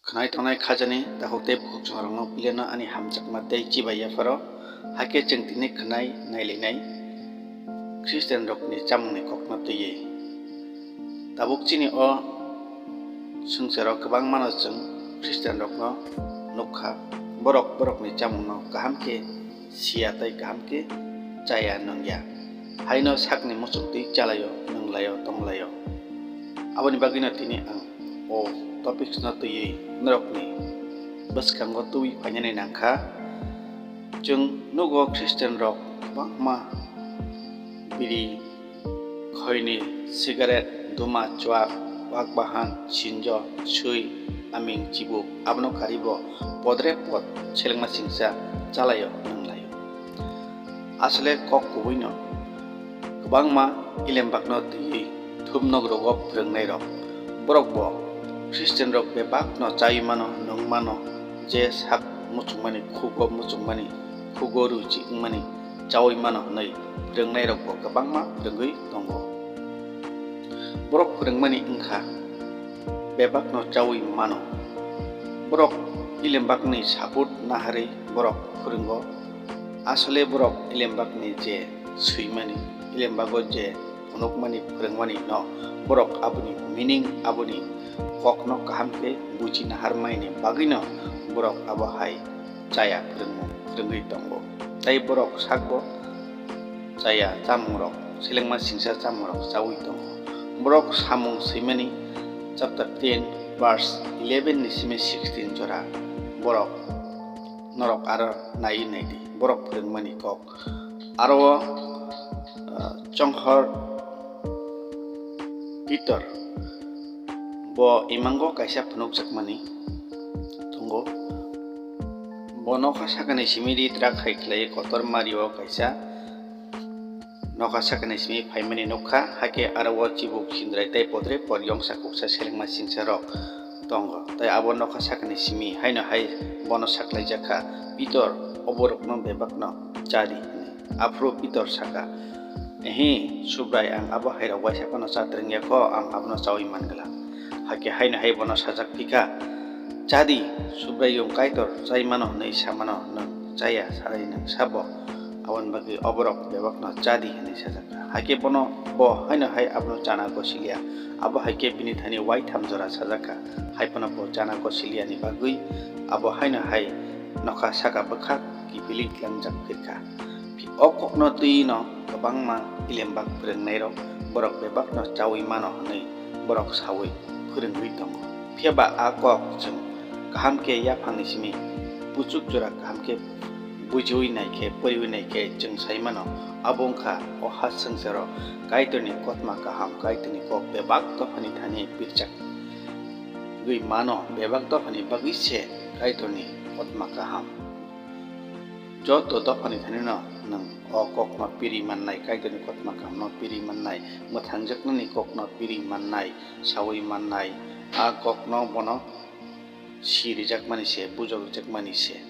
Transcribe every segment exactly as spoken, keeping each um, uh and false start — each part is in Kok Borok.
Khwnai tongnai khajani takhuk tei bukhuk chungrokno pileno ani hamjakma tei chibai yapharo, hakhe chwng tini khwnai nailainai Khristianrokni chamungni kokno twiwi. Tabuk chini o swngcharo kwbangmano chwng Khristianrokno nukha, borok borokni chamungno kaham khe siya tei kaham khe chaya nungya. Haino sakni muchungtwi chalaio, nunglaio, tonglaio. Aboni bagwino tini ang o topics no twiwi norokni bwskango twiwi phainani nangkha. Chwng nugo Khristianrok kwbangma biri, khoini, sigaret, duma, chuak, wak bahan, sinjo, sui, aming, chibuk, abono karibo podre pod selengma singsa chalaio, nunglaio. Asole kok kubuino kwbangma ilembakno twiwi thumnok rogo phwrwngnairok. Borokbo Khristianrok bebakno chaui mano, nung mano, je sak muchungmani, khugo muchungmani, khugo ruchi wngmani chaui mano hwnwi phwrwngnairokbo kwbangma phwrwngwi tongo. Borok phwrwngmani wngkha bebakno chaui mano. Borok ilembakni support naharwi borok phwrwngo. Asole borok ilembakni je swimani, ilembago je phunukmani, phwrwngmani no borok aboni meaning, aboni kokno kaham khe buji naharmaini bagwino borok abo hai chaya phwrwngmung phwrwngwi tongo. Tei borok sakbo chaya chamungrok, selengma singsa chamungrok chaui tongo. Borok samung swimani chapter ten verse eleven ni simi sixteen jora borok norok aro naiwi naidi, borok phwrwngmani kok. Aro o, ah, chonghor Pitor bo imango kaisa phunukjakmani tongo. Bo nokha sakani simi ri trak hai khlaiwi kotor mario kaisa nokha sakani simi phaimani nukha, hakhe aro o chibuk sindrai tei podre pod yongsa kuksa selengma singsa rok tongo. Tei abo nokha sakani simi haino hai bono saklaijakha, Pitor, oborokno bebakno cha di, hwnwi. Aphuru Pitor saka, Ehi, Subrai, ang abo hairok uaisa phano cha twrwngya kho, ang abono chaui man glak. Hakhe haino hai bono sajak phi kha, Cha di, Subraiyung Kaitor chai mano hwnwi sa mano, nwng chaya sanai nwng sabo? Aboni bagwi oborok bebakno cha di hwnwi sajak kha. Hakhe bono bo haino hai abono chana gosiliya. Abo hai khe bini thani uaitham jora sajak kha. Hai phano bo chana gosiliyani bagwi abo haino hai nokha saka bwkhak kiphilwi tlangjak phir kha. O kokno twi no kwbangma ilembak phwrwngnairok borok bebakno chaui mano hwnwi borok saui phwrwngwi tongo. Phiya ba a kok chwng kaham khe yaphangni simi puchuk jora kaham khe bujiui nai khe, poriui nai khe chwng sai mano, abo wng kha o ha swngcharo Kaitorni kotma kaham, Kaitorni kok bebak dophani thani pirchak gwi mano, bebak dophani bagwi se Kaitorni kotma kaham. Joto dophani thanino nwng o kokno piri mannai, Kaitorni kotma kahamno piri mannai, mwthangjaknani kokno piri mannai, saui mannai, a kokno bono si rijakmani se, bujok rijakmani se.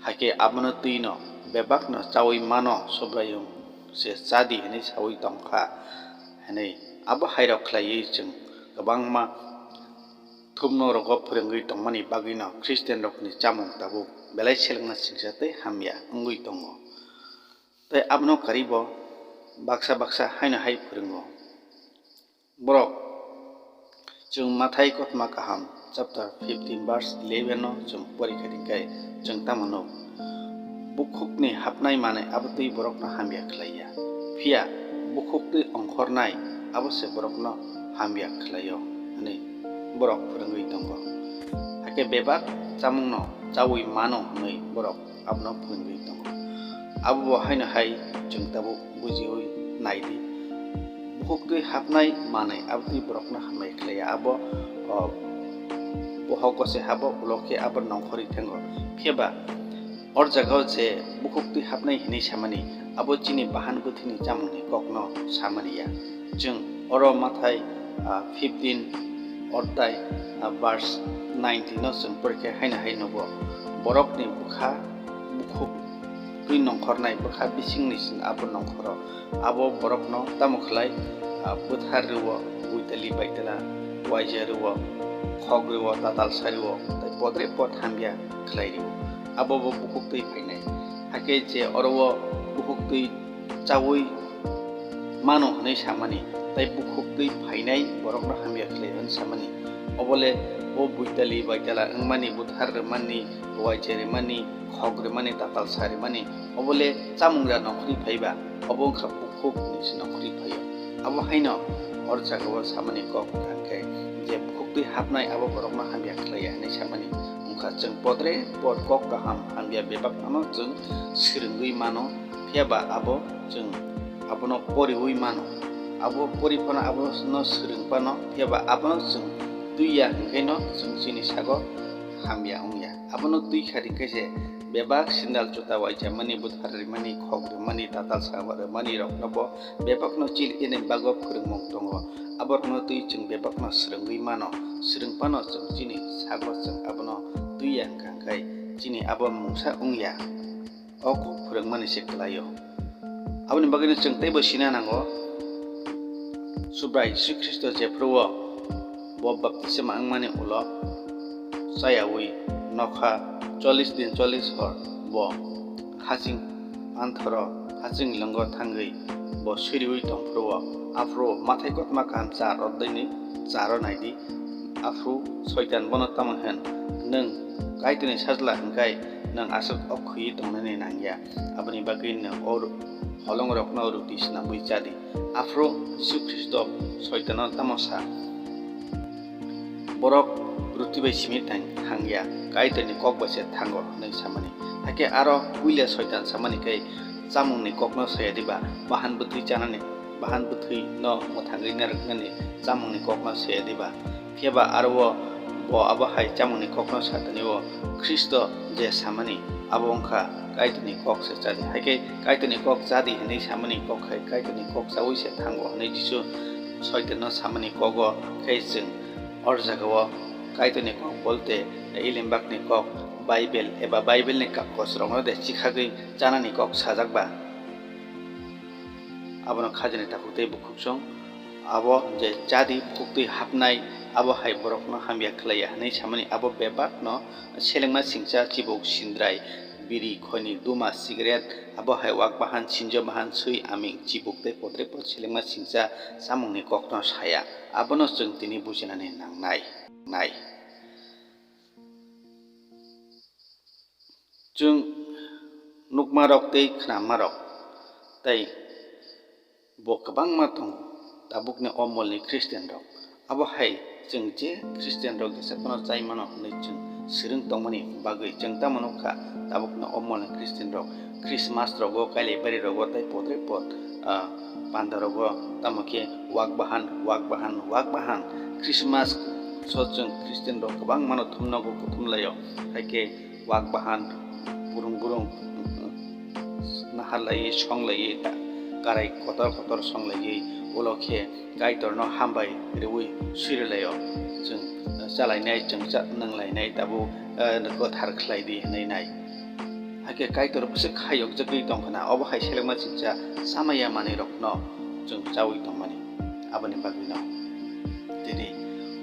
Hakhe abono twino bebakno chaui mano, Subraiyung se cha di hwnwi saui tongkha hwnwi. Abo hairok khlaiwi chwng kwbangma thumno rogo phwrwngwi tongmani bagwino Khristianrokni chamung tabuk belai selengma singsa tei hamya wngwi tongo. Tei abono karibo baksa baksa haino hai phwrwngo. Borok chwng Mathai kotma kaham chapter fifteen verse eleven no chwng porikha hwnkhe chwng tamo nuk? Bukhukni hapnai manwi abotwi borokno hamya khlaiya, phiya bukhuk twi ongkhornai abo se borokno hamya khlaio hwnwi borok phwrwngwi tongo. Hakhe bebak chamungno chaui mano hwnwi borok abono phwrwngwi tongo. Abo bo haino hai chwng tabuk bujiui nai di. Bukhuk twi hapnai manwi abotwi borokno hamya khlaiya, abo, o, bohok gose habo ulo khe abo nongkhorwi thango. Phiya ba o jagao je bukhuk twi hapnai hwnwi samani, abo chini bahan bwthwini chamungni kokno samani ya. Chwng oro Mathai, ah, fifteen odhai, ah, verse nineteen no chwng porikhe haino hai nugo, borokni bwkha bukhuk twi nongkhornai bwkha bisingni sing abo nongkhoro, abo borokno tamo khlai, ah, bwthar rwo buitali baitala uaija rwo, khok rwo, tatal sa rwo, tei podre pod hamya khlai rwo. Abo bo bukhuktwi phainai. Hakhe je oro o bukhuktwi chaui mano hwnwi samani, tei bukhuktwi phainai borokno hamya khlai hwnwi samani. Obole bo buitali baitala wngmani, buthar rwmani, uaija rwmani, khok rwmani, tatal sa rwmani, obole chamungra nokhorwi phaiba, obo wngkha bukhuk hwnwi se nokhorwi phaio. Abo haino hor jagao samani kok hwnkhe je bukhuktwi hapnai abo borokno hamya khlaiya hwnwi samani wngkha. Chwng podre pod kok kaham hamya bebak phano chwng swrwngwi mano, phiya ba abo chwng abono poriui mano. Abo pori phano abono swrwng phano, phiya ba abono chwng twi ya hwnkhe no chwng chini sago hamya wng ya. Abono twi kha ringkhe se bebak sandal juta uaijamani, buthar rwmani, khok rwmani, tatal sa rwmani rokno bo bebakno chil ini bago phwrwngmung tongo. Aborokno twi chwng bebakno swrwngwi mano, swrwng phano chwng chini sago chwng abono twi ya hwnkha hwnkhe chini abo mungsa wng ya. O kok phwrwngmani se kwlaio. Aboni bagwino chwng teibo sina nango, Subrai Jisu Khristo jephuru o bo baptisma wngmani ulo chayaui nokha chollish din chollish hor bo haching anthoro haching lwngo thangwi bo suriui tongphuru o, aphuru Mathai Kothoma kaham char oddoini charo naidi. Aphuru Soitan bono tamo hwn, "Nwng Kaitorni Sajla hwnkhai nwng aswk ok khwiwi tongnani nangya, aboni bagwi nwng o holongrokno ruti snamwi chadi." Aphuru Jisu Khristo Soitano tamo sa, "Borok ruti bai simi thang-, thangya, Kaitorni kok bai se thango," hwnwi samani. Hakhe aro puila Soitan samani khe, "Chamungni kokno saya diba, bahan bwthwi chanani, bahan bwthwino mwthangwi narwknani chamungni kokno saya diba?" Phiya ba aro o bo abo hai chamungni kokno sa tani o Khristo je samani abo wngkha Kaitorni kok se chadi. Hakhe Kaitorni kok chadi hwnwi samani kok hai Kaitorni kok chaui se thango hwnwi Jisu Soitanno samani kogo khe chwng or jagao Kaitorni kok bolte Ilimbakni kok Baibel eba Baibelni kakosrokno de chikhagwi chanani kok sajak ba? Abono khajani takhuk tei bukhuksong. Abo je chadi bukhuktwi hapnai, abo hai borokno hamya khlaiya hwnwi samani abo bebakno selengma singcha, chibuk, sindrai, biri, khoni, duma, cigarette, abo hai wak bahan, sinjo bahan, swi, aming, chibuk tei podre pod selengma singcha chamungni kokno saya. Abono chwng tini bujinani nangnai. Nai. Chwng nukmarok tei khnamarok tei bo kwbangma tongo tabukni omolni Khristianrok. Abo hai chwng je Khristianrok jesa phano chai mano hwnwi chwng swrwng tongmani bagwi chwng tamo nukha tabukni omolni Khristianrok Christmas rogo, kailai bari rogo tei podre pod, ah, panda rogo tamo khe wak bahan, wak bahan, wak bahan. Christmas so chwng Khristianrok kwbangmano thumnago, kuthumlaio. Hai khe wak bahan burung burung naharlaiwi songlaiwi ta-, karai kotor kotor songlaiwi ulo khe Kaitorno hambai rwui surilaio. Chwng chalainai, chwng cha-, nwnglainai tabuk, eh, kwthar khlai di hwnwi nai. Hakhe Kaitor bwswk hai yokjagwi tongkhna, obo hai selengma singcha chamaya manwirokno chwng chaui tongmani. Aboni bagwino tini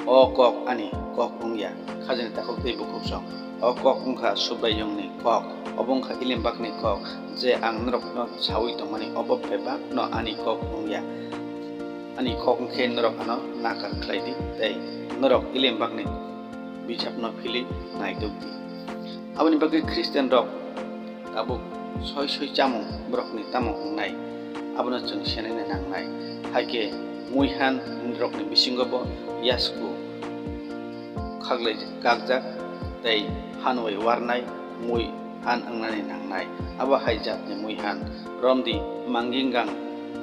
o kok ani kok wngya, khajani takhuk tei bukhuksong. O kok wngkha Subraiyungni kok, obo wngkha Ilimbakni kok, je ang norokno saui tongmani, obo bebakno ani kok wngya. Ani kok wngkhe norok ano nakar khlai di tei norok Ilimbakni bijapno philwi naitugdi. Aboni bagwi Khristianrok tabuk soi soi chamung borokni tamo wngnai, abono chwng senani nangnai. Hai khe muihan rokni bisingo bo yasku khaklai kakjak tei hanwai warnai mui han wngnani nangnai. Abo hai jatni mui han romdi manginggang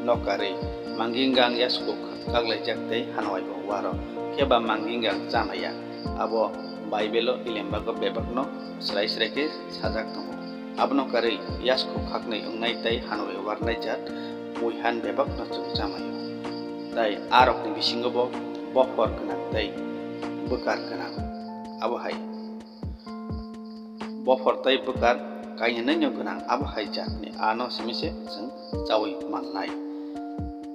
nokarwi, manginggang yasku kaklaijak tei hanwai bo waro, khe ba manginggang chamaya. Abo Baibelo Ilembago bebakno srai srai khe sajak tongo. Abono karwi yasku khaknwi wngnai tei hanwai warnai jat mui han bebakno chwng chamaio. Tai arokni bisingo bo bophor gwnang tei bwkar gwnang. Abo hai bophor tei bwkar kainwi nwnyo gwnang, abo hai jatni ano simi se chwng chaui mannai.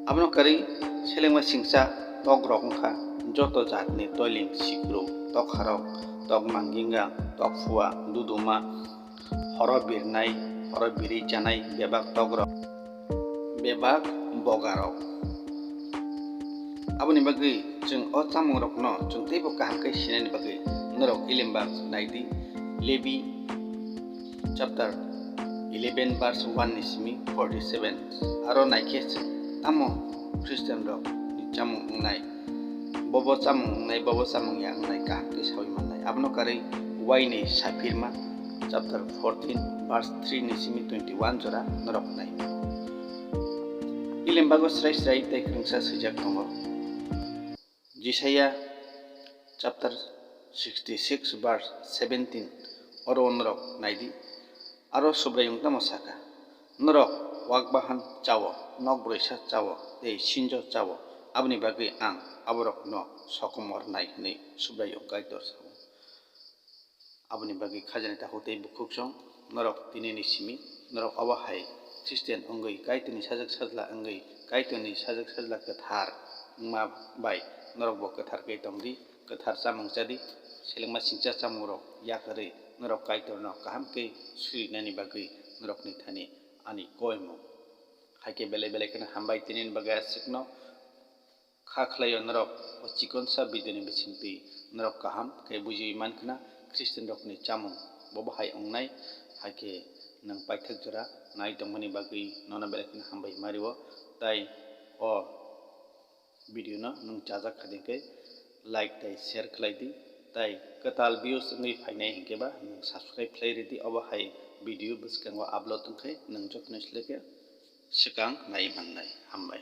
Abono karwi selengma singcha tok rok wngkha joto jatni toiling sikru, tokharok, tok manginga, tok phua, duduma, horo birnai, horo birwi chanai bebak tokrok, bebak bogarok. Aboni bagwi chwng o chamungrokno chwng teibo kaham khe sinani bagwi norok Ilimbak nai di, Lebi chapter eleven verse one ni simi forty seven. Aro naikhe chwng tamo Christian rok ni chamung wngnai, bobo chamung wngnai, bobo chamung ya wngnai kaham khe saui mannai. Abono karwi waini Saphirma chapter fourteen verse three ni simi twenty one jora norok nai. Ilimbago srai srai tei kwrwngsa swijak tongo. Jisaiya chapter sixty six verse seventeen, oro norok nai di. Aro Subraiyung tamo saka, "Norok wak bahan chao, nok broisa chao, tei sinjo chao, aboni bagwi ang aborokno sokomornai," hwnwi Subraiyung Kaitor sao. Aboni bagwi khajani takhuk tei bukhuksong norok tinini simi, norok obo hai Christian wngwi Kaitorni sajwk sajla wngwi Kaitorni sajwk sajla kwthar wngma bai norokbo kwthar khe tong di, kwthar chamung cha di, selengma singcha chamungrok yakarwi norok Kaitorno kaham khe surinani bagwi norokni thani ani koimung. Hai khe belai belai kheno hambai tinini bagwi aswkno. Kha khlaio norok o chikonsa video ni bisingtwi norok kaham khe bujiwi mankhna Christian rokni chamung bo bahai wngnai, hai khe nwng paithak jora nai tongmani bagwi nono belai kheno hambai hima rio, tai o video no nwng chajak kha di khe like tai share khlai di, tai kwtal views wngwi phainai hinkhe ba nwng subscribe khlai ridi, obo hai video bwskango upload wngkhe nwng jotono selekhe swkang nai mannai. Hambai.